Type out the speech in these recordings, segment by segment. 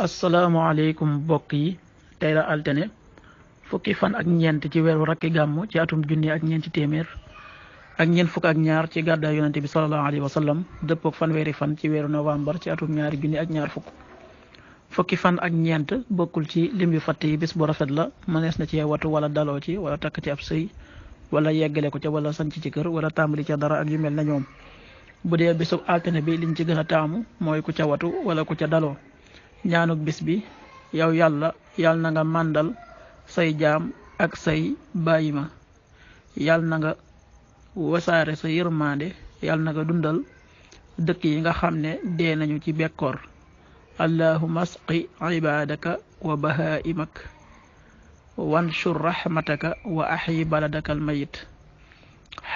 asalaamaaleykum mbokk yi tey la altine fukki fan ak ñeent ci weeru rakki gàmmu ci atum junni ak ñeenti téeméer ak ñeent fukk ak ñaar ci gàddaay yonente bi sallallahu alayhi wa sallam dëppook fanweeri fan ci weeru novembre ci atum ñaari junni ak ñaar fukki fan ak ñeent bokkul ci lim yu fatt yi bis bu rafet la mënees na ci watu wala daloo ci wala takk ci ab sëy wala yeggale ko ca wala sanc ci kër wala tàmbali ca dara ak yu mel na ñoom bu dee bisub altine bi liñ ci gën a taamu mooy ku ca watu wala ku ca daloo ñaanuk bis bi yow yàlla na nga màndal say jaam ak say bàyyima yàlla na nga wasaare sa yërmande yàlla na nga dundal dëkk yi nga xam ne dee nañu ci bekkoor allahumma asqi ibadaka wa bahaimak wanshur rahmataka wa ahyi baladaka al mayit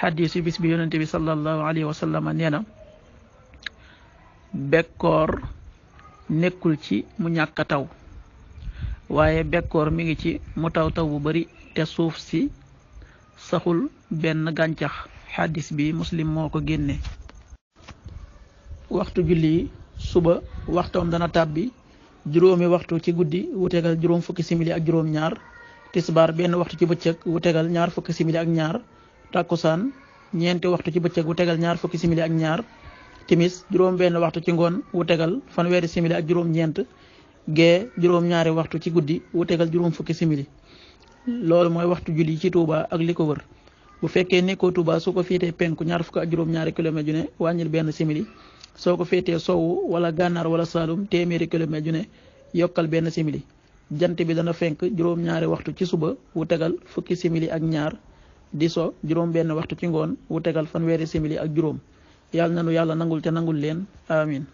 xadiis yu bis bi yonente bi sallallahu alayhi wa sallam nee na bekkoor nekkul ci mu ñàkk a taw waaye bekkoor mi ngi ci mu taw bu bari te suuf si saxul benn gàncax xadis bi muslim moo ko génne. waxtu julli suba waxtoom dana tàbbi juróomi waxtu ci guddi wu tegal juróom fukki simili ak juróom ñaar tisbaar benn waxtu ci bëccëg wu tegal ñaar fukki simili ak ñaar takkusaan ñeenti waxtu ci bëccëg wu tegal ñaar fukki simili ak ñaar timis juróom benn waxtu ci ngoon wu tegal fanweeri simili ak juróom ñeent gee juróom ñaari waxtu ci guddi wu tegal juróom fukki simili loolu mooy waxtu julli ci Touba ak li ko wër bu fekkee nekkoo Touba su ko féetee penku ñaar fukk ak juróom ñaari kilomètre ju ne wàññil benn simili soo ko féetee sowwu wala gànnaar wala saalum téeméeri kilomètre ju ne yokkal benn simili jant bi dana fenk juróom ñaari waxtu ci suba wu tegal fukki simili ak ñaar di so juróom benn waxtu ci ngoon wu tegal fanweeri simili ak juróom yàlla nanu yàlla nangul te nangul leen amin